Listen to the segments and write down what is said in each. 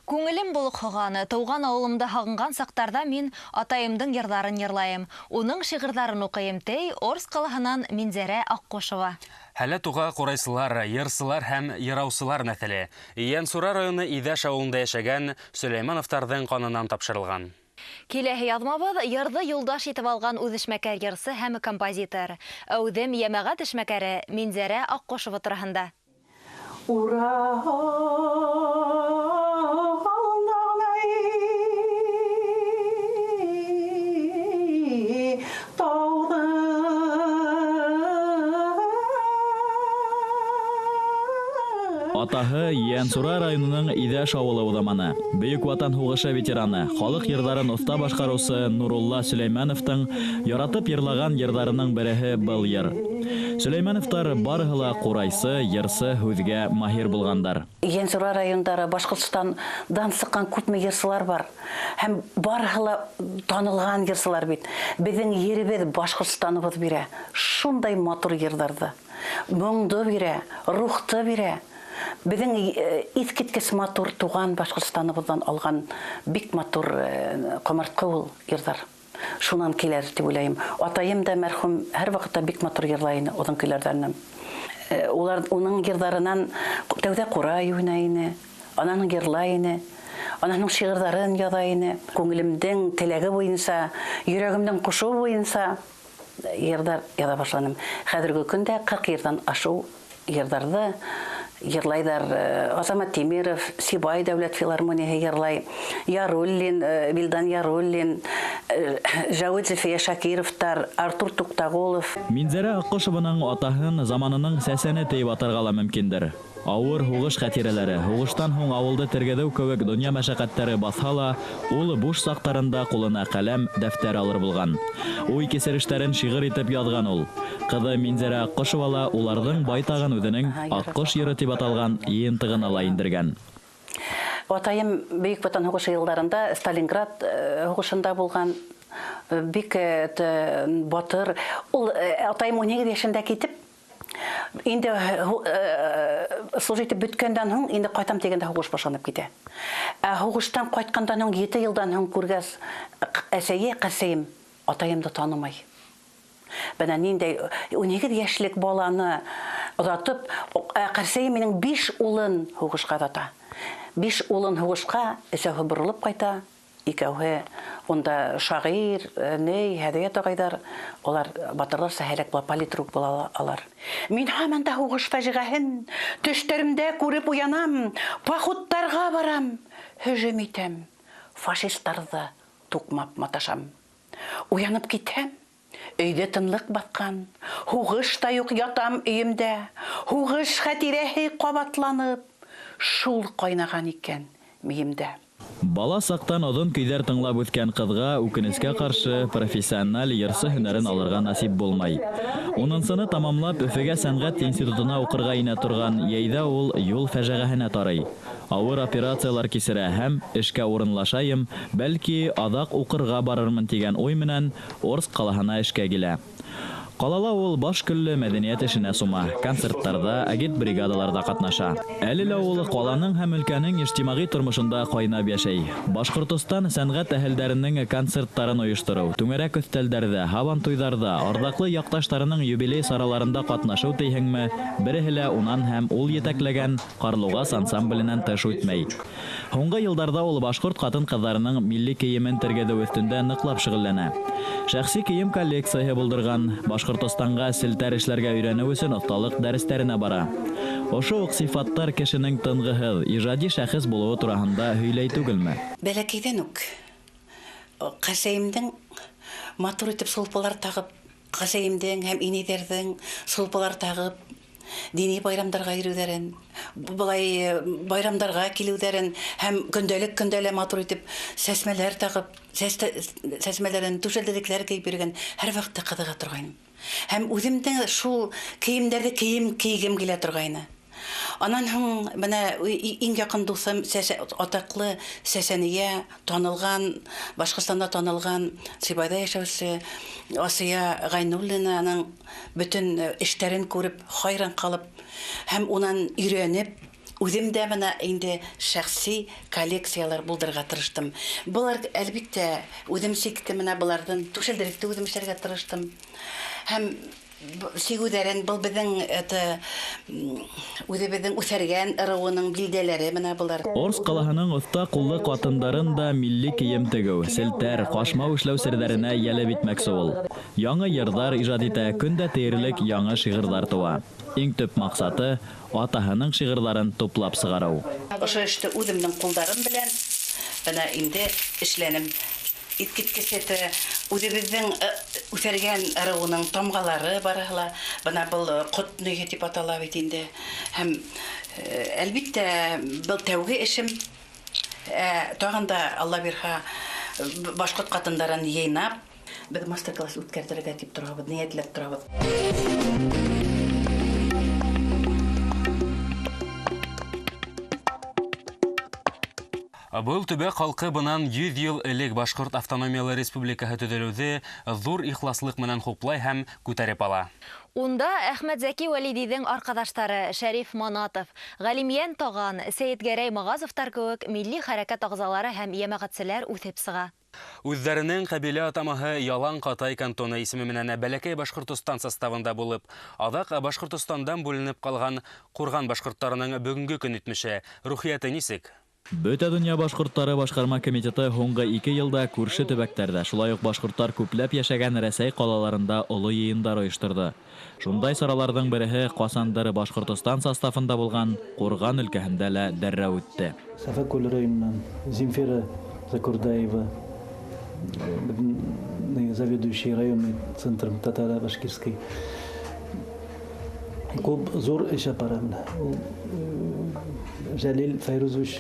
Күңелем болоҡһоған, тыуған ауылымды һағынған саҡтарҙа мин атайымдың йырҙарын йырлайым. Уның шиғырҙарын уҡыйым, тей Орск ҡалаһынан Минзәрә Аҡҡошова. Һәләт уға ҡурайсылар, йырсылар һәм йыраусылар нәҫеле. Ейәнсура районы Иҙәш ауылында йәшәгән Сөләймәновтарҙың ҡанынан тапшырылған. Киләһе яҙмабыҙ йырҙы юлдаш итеп алған үҙешмәкәр йырсы һәм композитор. Әүҙем йәмәғәт эшмәкәре Минзәрә Аҡҡошова тураһында. Ура! Атаһы Ейәнсура районының Иҙәш ауылы уҙаманы, Бөйөк Ватан һуғышы ветераны, халыҡ йырҙарын оҫта башҡарыусы Нурулла Сөләймәновтың яратып йырлаған йырҙарының береһе был йыр. Сөләймәновтар барыһы ла ҡурайсы, йырсы, һүҙгә маһир булғандар. Ейәнсура райондары, Башҡортостандан сыҡҡан күпме йырсылар бар. Һәм барыһы ла танылған йырсылар бит. Беҙҙең еребеҙ Башҡортостаныбыҙ бирә. Шундай матур йырҙарҙы. Моңдо бирә, рухты бирә. Беҙҙең иҫ киткес матур туған Башҡортостаныбыҙҙан алған бик матур ҡомартҡы ул йырҙар. Шунан килер тип уйлайым. Атайым да мәрхүм һәр ваҡытта бик матур йырлай ине оҙон көйләрҙәренән. Улар уның йырҙарынан тәүҙә ҡурай уйнай ине, анан йырлай ине, анан шиғырҙарын яҙа ине. Күңелемдең теләге буйынса, йөрәгемдең ҡушыуы буйынса йырҙар яҙа башланым. Хәҙерге көндә 40 йырҙан ашыу йырҙарҙы йырлайҙар. Азамат Тимиров, Сибай дәүләт филармонияһы йырлай, Яруллин, Вилдан Яруллин, Жауид Зөлфиә Шакировтар, Артур Туҡтағолов. Минзәрә Аҡҡошованың атаһын заманының сәсәне тейеп атарға ла мөмкиндер. Ауыр һуғыш хәтирәләре, һуғыштан һуң ауылды тергеҙеү кеүек донъя мәшәҡәттәре баҫһа ла, ул буш саҡтарында ҡулына ҡәләм, дәфтәр алыр булған. Уй кисерештәрен шиғыр итеп яҙған ул. Ҡыҙы Минзәрә Аҡҡошова ла уларҙың байтағын үҙенең Аҡҡош йыры тип аталған йыйынтығына ла индергән. Атайым Бөйөк Ватан һуғышы йылдарында Сталинград һуғышында булған, бик батыр. Ул атайым 18 йәшендә китеп, инде служить итеп бөткәндән һуң, инде ҡайтам тигәндә һуғыш башланып китә. Ә һуғыштан ҡайтҡандан һуң 7 йылдан һуң күргәс, әсәйе, ҡәсәйем атайымды танымай. Бына ниндәй 18 йәшлек баланы оҙатып, ҡәрсәйем минең 5 улын һуғышҡа оҙата. 5 улын һуғышҡа, өсәүһе боролоп ҡайта, икәүһе унда шағир, ней, Һәҙиәт ағайҙар, улар батырларса һәләк була, политрук була алар. Мин һаман да һуғыш фажиғәһен төштәремдә күреп уянам, походтарға барам, һөжүм итәм, фашисттарҙы туҡмап маташам. Уянып китәм, өйҙә тынлыҡ баҫҡан, һуғыш та юҡ, ятам өйөмдә, һуғыш хәтирәһе ҡабатланып, шул ҡайнаған икән мейемдә. Бала саҡтан оҙон көйҙәр тыңлап үҫкән ҡыҙға үкенескә ҡаршы профессиональ йырсы һөнәрен алырға насип булмай. 10-сыны тамамлап Өфөгә сәнғәт институтына уҡырға инә торған йәйҙә ул юл фәжиғәһенә тарый. Ауыр операциялар кисерә һәм эшкә урынлашайым, бәлки аҙаҡ уҡырға барырмын тигән уй менән Орск ҡалаһына эшкә килә. Ҡалала ул баш көллө мәҙәниәт эшенә сума, концерттарҙа, агитбригадаларҙа ҡатнаша. Әле лә ул ҡаланың һәм өлкәнең ижтимағи тормошонда ҡайнап йәшәй. Башҡортостан сәнғәт әһелдәренең концерттарын ойоштороу, түңәрәк өҫтәлдәрҙә, һабантуйҙарҙа, арҙаҡлы яҡташтарының юбилей сараларында ҡатнашыу тейһеңме, береһе лә унан һәм ул етәкләгән Ҡарлуғас ансамбленән тыш үтмәй. Һуңғы йылдарҙа ул башҡорт ҡатын-ҡыҙҙарының милли кейемен тергеҙеү өҫтөндә ныҡлап шөғөлләнә. Шәхси кейем коллекцияһы булдырған, Башҡортостанға селтәр эшләргә өйрәнеү өсөн оҫталыҡ дәрестәренә бара. Ошо уҡ сифаттар кешенең тынғыһыҙ, ижади шәхес булыуы тураһында һөйләй түгелме? Бәләкәйҙән үк ҡәсәйемдең матур итеп сулпылар тағып, ҡәсәйемдең һәм инәйҙәрҙең сулпылар тағып, дини байрамдарға йөрөүҙәрен, былай байрамдарға килеүҙәрен һәм көндәлек көндә матур итеп сәсмәләр тағып, сәсмәләрен түшәлдерекләр кейеп йөрөгән һәр ваҡытта ҡыҙыға торғайным. Һәм үҙемдең шул кейемдәрҙе кейем кейгем килә торғайны. Анан һуң бына иң яҡын дуҫым атаҡлы Сәсәниә, танылған, Башҡортостанда танылған Сибайҙа йәшәүсе Асия Ғәйнуллинаның бөтөн эштәрен күреп, хайран ҡалып һәм унан өйрәнеп, Үҙем дә бына инде шәхси коллекциялар булдырырға тырыштым. Былар әлбиттә үҙем сиктем, менә быларҙың түшәлдеректе үҙем эшләргә тырыштым. Һәм сигеүҙәрен был беҙҙең это үҙебеҙҙең үҫәргән ырыуының билдәләре менә былар. Орск ҡалаһының оҫта ҡуллы ҡатындарын да милли кейем тегеү, селтәр, ҡашмау эшләү серҙәренә йәлеп итмәксе ул. Яңы йырҙар ижад итә, көн дә тиерлек яңы шиғырҙар тыуа. Иң төп маҡсаты атаһының шиғырҙарын туплап сығарыу. Ошо эште үҙемдең ҡулдарым белән бына инде эшләнем. Иткеткес это үҙебеҙҙең үҫәргән ырыуының тамғалары барыһы ла бына был ҡот нөйө тип атала бит инде. Һәм әлбиттә был тәүге эшем. Тағын да Алла бирһә башҡорт ҡатындарын йыйнап беҙ мастер-класс үткәрергә тип торабыҙ, ниәтләп торабыҙ. Был төбәк халҡы бынан 100 йыл элек Башҡорт автономиялы республикаһы төҙөлөүҙе ҙур ихласлыҡ менән хуплай һәм күтәреп ала. Унда Әхмәтзәки Вәлидиҙең арҡаҙаштары Шәриф Манатов, Ғәлимйән Таған, Сәйетгәрәй Мағазовтар кеүек милли хәрәкәт ағзалары һәм йәмәғәтселәр үҫеп сыға. Үҙҙәренең ҡәбилә атамаһы Ялан Ҡатай кантоны исеме менән Бәләкәй Башҡортостан составында булып, аҙаҡ Башҡортостандан бүленеп ҡалған Ҡурған башҡорттарының бөгөнгө көн итмеше, рухиәте нисек? Бөтә донъя башҡорттары башҡарма комитеты һуңғы 2 йылда күрше төбәктәрҙә, шулай уҡ башҡорттар күпләп йәшәгән Рәсәй ҡалаларында оло йыйындар ойошторҙо. Шундай сараларҙың береһе ҡасандыр Башҡортостан составында булған Ҡурған өлкәһендә лә дәррәү үтте. Сафакүл районынан Земфира Закурдаева, заведующий районный центром татаро-башкирской, күп ҙур эш апара. Жәлил Файрузович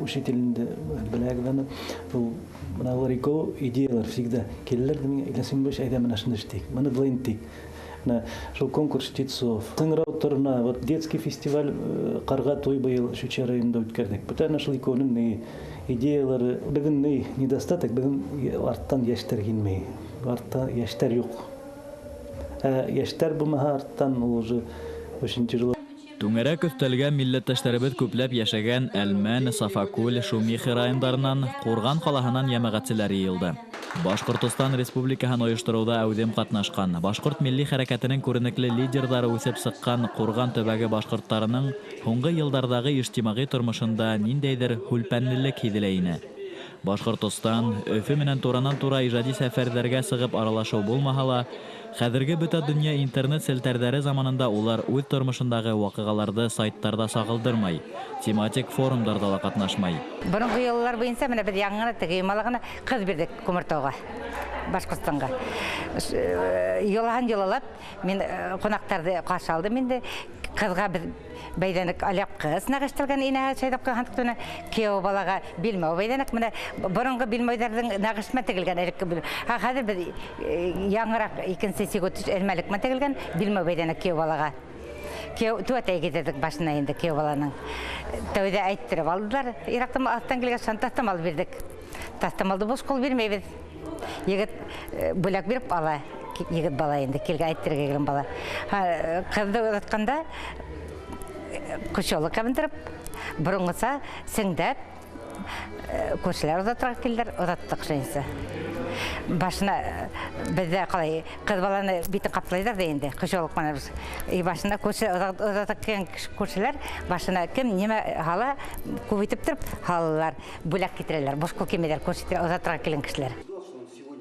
учителінде беләгәне, ул менә алар ике идеялар всегда киләләр дә миңа, Иләсин баш әйдә менә шуны эшлик, моны былай итик. Менә шул конкурс птицов, Сыңрау торна, вот детский фестиваль Ҡарға туй быйыл Шүчә районында үткәрҙек. Бөтә әнә шул икәүнең ни идеялары, беҙҙең ни недостаток, беҙҙең арттан йәштәр килмәй, артта йәштәр юҡ. Ә йәштәр булмаһа арттан ул уже очень тяжело. Түңәрәк өҫтәлгә милләттәштәребеҙ күпләп йәшәгән Әлмән, Сафакүл, Шумихи райондарынан, Ҡурған ҡалаһынан йәмәғәтселәр йыйылды. Башҡортостан Республикаһын ойоштороуҙа әүҙем ҡатнашҡан, башҡорт милли хәрәкәтенең күренекле лидерҙары үҫеп сыҡҡан Ҡурған төбәге башҡорттарының һуңғы йылдарҙағы ижтимағи тормошонда ниндәйҙер һүлпәнлелек һиҙелә ине. Башҡортостан, Өфө менән туранан-тура ижади сәфәрҙәргә сығып аралашыу булмаһа ла, хәҙерге бөтә донъя интернет селтәрҙәре заманында улар үҙ тормошондағы ваҡиғаларҙы сайттарҙа сағылдырмай, тематик форумдарҙа ла ҡатнашмай. Боронғо йыллар буйынса менә беҙ яңы ғына теге йомала ғына ҡыҙ бирҙек Күмертауға, Башҡортостанға. Йолаһын йолалап, мин ҡунаҡтарҙы ҡаршы алдым инде. Ҡыҙға беҙ бәйҙәнек алъяпҡыс нағыштырған инәһе шәйҙәп ҡуйған төтөнө, кейәү балаға билмәү бәйҙәнек. Менә боронғо билмәүҙәрҙең нағышма тегелгән элекке бил. Хәҙер беҙ яңыраҡ икенсе сигеү элмәлек менән тегелгән билмәү бәйҙәнек кейәү балаға. Кейәү түәтәй китерҙек башына инде кейәү баланың. Тәүҙә әйттереп алдылар. Ираҡтан аҫтан килгәс таҫтамал бирҙек. Таҫтамалды буш ҡул бирмәйбеҙ. Егет бүләк биреп ала. Егет бала инде килгән әйттерергә килгән бала. Ҡыҙҙы оҙатҡанда күшолы кабындырып, боронғоса сеңдәп, күршеләр оҙатырға килделәр, оҙаттыҡ шунысы. Башына беҙҙә ҡалай ҡыҙ баланы битен ҡаплайҙар ҙа инде, күшолоҡ менән. И башына күрше оҙатып килгән күршеләр башына кем нимә һала, күп итеп тороп һалалар, бүләк китерәләр, буш ҡул килмәйҙәр күрше оҙатырға килгән кешеләр.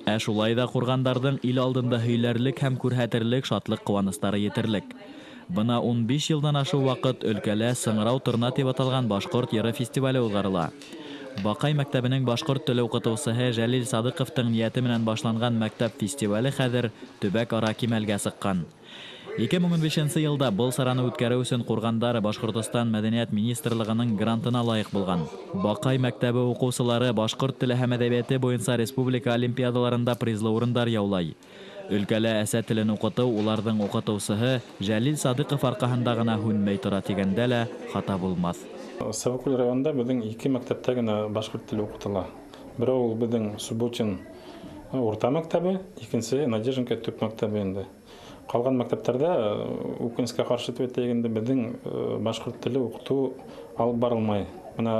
Ә шулай ҙа ҡурғандарҙың ил алдында һөйләрлек һәм күрһәтерлек шатлыҡ ҡыуаныстары етерлек. Бына 15 йылдан ашыу ваҡыт өлкәлә Сыңрау торна тип аталған башҡорт йыры фестивале уҙғарыла. Баҡай мәктәбенең башҡорт теле уҡытыусыһы Жәлил Садыҡовтың ниәте менән башланған мәктәп фестивале хәҙер төбәк-ара кимәлгә сыҡҡан. 2015 йылда был сараны үткәреү өсөн ҡурғандар Башҡортостан Мәҙәниәт министрлығының грантына лайыҡ булған. Баҡай мәктәбе уҡыусылары башҡорт теле һәм әҙәбиәте буйынса республика олимпиадаларында призлы урындар яулай. Өлкәлә әсә телен уҡытыу уларҙың уҡытыусыһы Жәлил Садыҡов арҡаһында ғына һүнмәй тора тигәндә лә хата булмаҫ. Сафакүл районында беҙҙең 2 мәктәптә генә башҡорт теле уҡытыла. Берәү ул беҙҙең Субботин урта мәктәбе, икенсеһе Надеждинка төп мәктәбе инде. Ҡалған мәктәптәрҙә үкенескә ҡаршы тип әйтәйек инде, беҙҙең башҡорт теле уҡытыу алып барылмай. Бына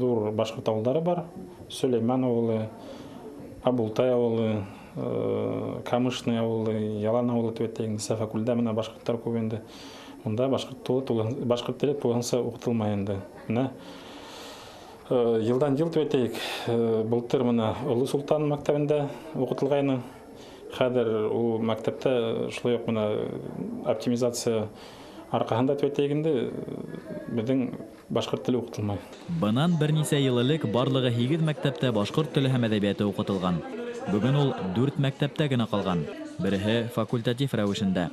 ҙур башҡорт ауылдары бар: Сөләймән ауылы, Абултай ауылы, Камышный ауылы, Ялан ауылы тип әйтәйек инде. Сәфәкүлдә бына башҡорттар күп инде. Унда башҡорт теле тулыһынса уҡытылмай инде. Бына йылдан йыл тип әйтәйек, былтыр бына Оло Солтан мәктәбендә уҡытылғайны. Хәҙер ул мәктәптә шулай уҡ бына оптимизация арҡаһында тип әйтәйек инде, беҙҙең башҡорт теле уҡытылмай. Бынан бер нисә йыл элек барлығы 8 мәктәптә башҡорт теле һәм әҙәбиәте уҡытылған. Бөгөн ул 4 мәктәптә генә ҡалған. Береһе факультатив рәүешендә.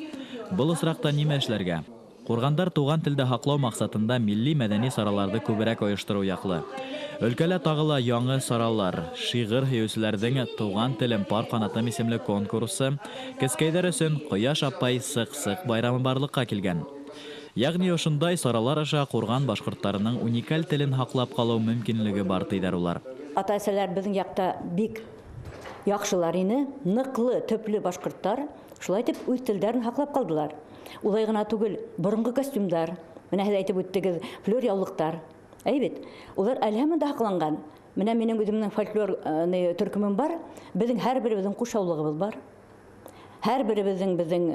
Был осраҡта нимә эшләргә? Ҡурғандар туған телде һаҡлау маҡсатында милли мәҙәни сараларҙы күберәк ойоштороу яҡлы. Өлкәлә тағы ла яңы саралар, шиғыр һөйөүселәрҙең «Туған телем пар ҡанатым» исемле конкурсы, кескәйҙәр өсөн «Ҡояш апай сыҡ-сыҡ» байрамы барлыҡҡа килгән. Йәғни ошондай саралар аша ҡурған башҡорттарының уникаль телен һаҡлап ҡалыу мөмкинлеге бар, тиҙәр улар. Ата-әсәләр беҙҙең яҡта бик яҡшылар ине, ныҡлы, төплө башҡорттар шулай итеп үҙ телдәрен һаҡлап ҡалдылар. Улай ғына түгел, боронғо костюмдар, бына һеҙ әйтеп үттегеҙ, флер яулыҡтар, әй бит, улар әле һаман да һаҡланған. Менә минең үҙемдең фольклор төркөмөм бар, беҙҙең һәр беребеҙҙең ҡушаулығыбыҙ бар. Һәр беребеҙҙең беҙҙең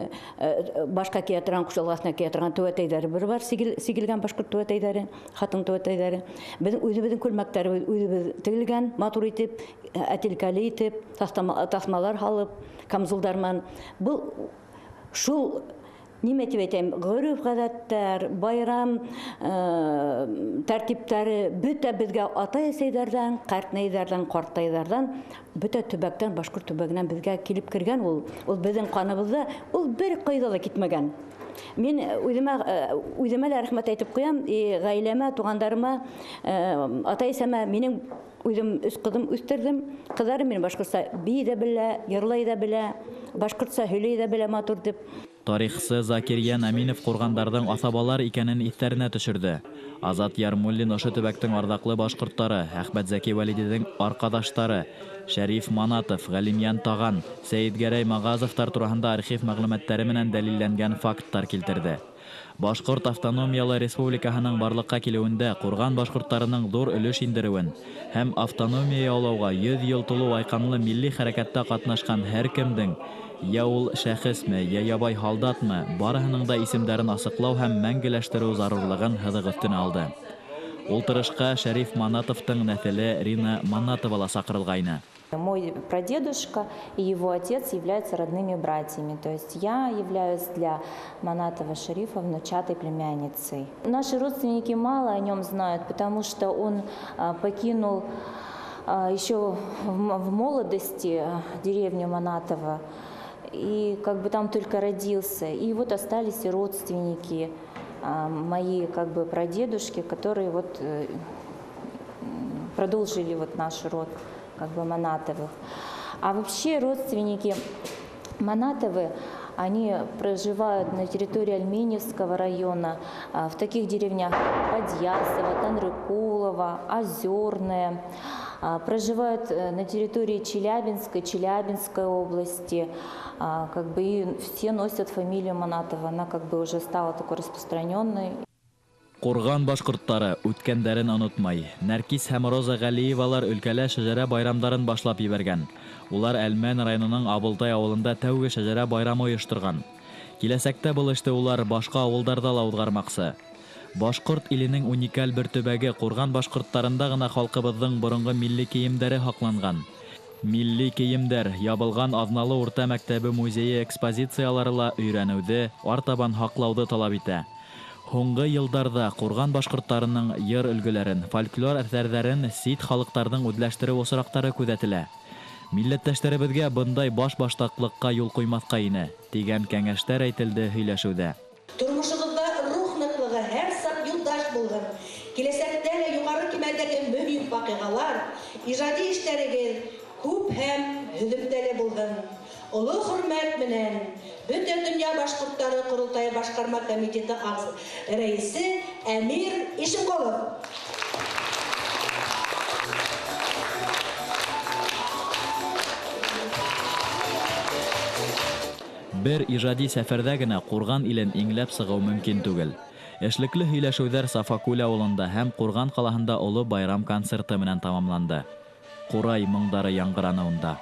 башҡа кия торған, ҡушаулыҡ аҫтына кия торған түбәтәйҙәре бер бар, сигелгән башҡорт түбәтәйҙәре, хатын түбәтәйҙәре. Беҙҙең үҙебеҙҙең күлмәктәребеҙ үҙебеҙ тегелгән, матур итеп, әтелкәле итеп, таҫмалар һалып, камзулдар менән. Был шул нимә тип әйтәйем, ғөрөф-ғәҙәттәр, байрам тәртиптәре бөтә беҙгә атай-әсәйҙәрҙән, ҡартнәйҙәрҙән, ҡартайҙарҙан, бөтә төбәктән, башҡорт төбәгенән беҙгә килеп кергән ул. Ул беҙҙең ҡаныбыҙҙа, ул бер ҡайҙа ла китмәгән. Мин үҙемә лә рәхмәт әйтеп ҡуям, ғаиләмә, туғандарыма, атай-әсәмә. Минең үҙем өс ҡыҙым үҫтерҙем. Ҡыҙҙарым минең башҡортса бей ҙә белә, йырлай ҙа белә, башҡортса һөйләй ҙә белә матур тип. Тарихсы Закирйән Әминов ҡурғандарҙың аҫабалар икәнен иҫтәренә төшөрҙө. Азат Ярмуллин ошо төбәктең арҙаҡлы башҡорттары, Әхмәтзәки Вәлидиҙең арҡаҙаштары, Шәриф Манатов, Ғәлимйән Таған, Сәйетгәрәй Мағазовтар тураһында архив мәғлүмәттәре менән дәлилләнгән факттар килтерҙе. Башҡорт автономиялы республикаһының барлыҡҡа килеүендә ҡурған башҡорттарының ҙур өлөш индереүен һәм автономия яулауға 100 йыл тулыу айҡанлы милли хәрәкәттә ҡатнашҡан һәр кемдең, йә ул шәхесме, йә ябай һалдатмы, барыһының да исемдәрен асыҡлау һәм мәңгеләштереү зарурлығын һыҙыҡ өҫтөнә алды. Ултырышҡа Шәриф Манатовтың нәҫеле Рина Манатова ла саҡырылғайны. Мой прадедушка и его отец являются родными братьями. То есть я являюсь для Манатова Шерифа внучатой племянницей. Наши родственники мало о нем знают, потому что он покинул еще в молодости деревню Манатова. И как бы там только родился. И вот остались и родственники, мои как бы прадедушки, которые вот продолжили вот наш род, как бы Манатовых. А вообще родственники Манатовы, они проживают на территории Альменевского района, в таких деревнях Подъясово, Танрыкулово, Озерное. Проживают на территории Челябинской, Челябинской области. Как бы и все носят фамилию Манатова, она как бы уже стала такой распространенной. Ҡурған башҡорттары үткәндәрен онотмай. Нәркис һәм Роза Ғәлиевалар өлкәлә шәжәрә байрамдарын башлап ебәргән. Улар Әлмән районының Абылтай ауылында тәүге шәжәрә байрамы ойошторған. Киләсәктә был эште улар башҡа ауылдарҙа ла уҙғармаҡсы. Башҡорт иленең уникаль бер төбәге Ҡурған башҡорттарында ғына халҡыбыҙҙың боронғо милли кейемдәре һаҡланған. Милли кейемдәр ябылған Аҙналы урта мәктәбе музейы экспозициялары ла өйрәнеүҙе, артабан һаҡлауҙы талап итә. Һуңғы йылдарҙа ҡурған башҡорттарының йыр өлгөләрен, фольклор әҫәрҙәрен сит халыҡтарҙың үҙләштереү осраҡтары күҙәтелә. Милләттәштәребеҙгә бындай баш-баштаҡлыҡҡа юл ҡуймаҫҡа ине, тигән кәңәштәр әйтелде һөйләшеүҙә. Тормошоғоҙҙа рух ныҡлығы һәр саҡ юлдаш булһын. Киләсәктә лә юғары кимәлдәге мөһим ваҡиғалар, ижади эштәрегеҙ күп һәм һөҙөмтәле булһын. Оло хөрмәт менән Бөтә донъя башҡорттары ҡоролтайы башҡарма комитеты рәйесе Әмир Ишемғолов. Бер ижади сәфәрҙә генә Ҡурған илен иңләп сығыу мөмкин түгел. Эшлекле һөйләшеүҙәр Сафакүл ауылында һәм Ҡурған ҡалаһында оло байрам концерты менән тамамланды. Ҡурай моңдары яңғыраны унда.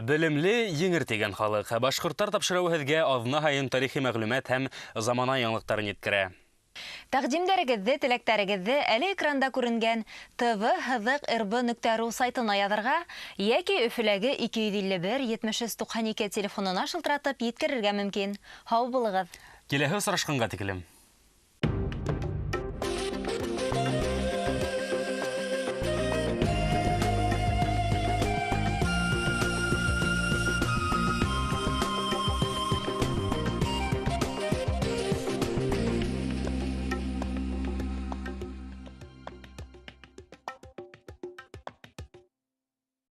Белемле еңер тигән халыҡ. Башҡорттар тапшырыуы һеҙгә аҙна һайын тарихи мәғлүмәт һәм замана яңылыҡтарын еткерә. Тәҡдимдәрегеҙҙе, теләктәрегеҙҙе әле экранда күренгән tv-rb.ru сайтына яҙырға йәки Өфөләге 251 73 92 телефонына шылтыратып еткерергә мөмкин. Һау булығыҙ. Киләһе осрашҡанға тиклем.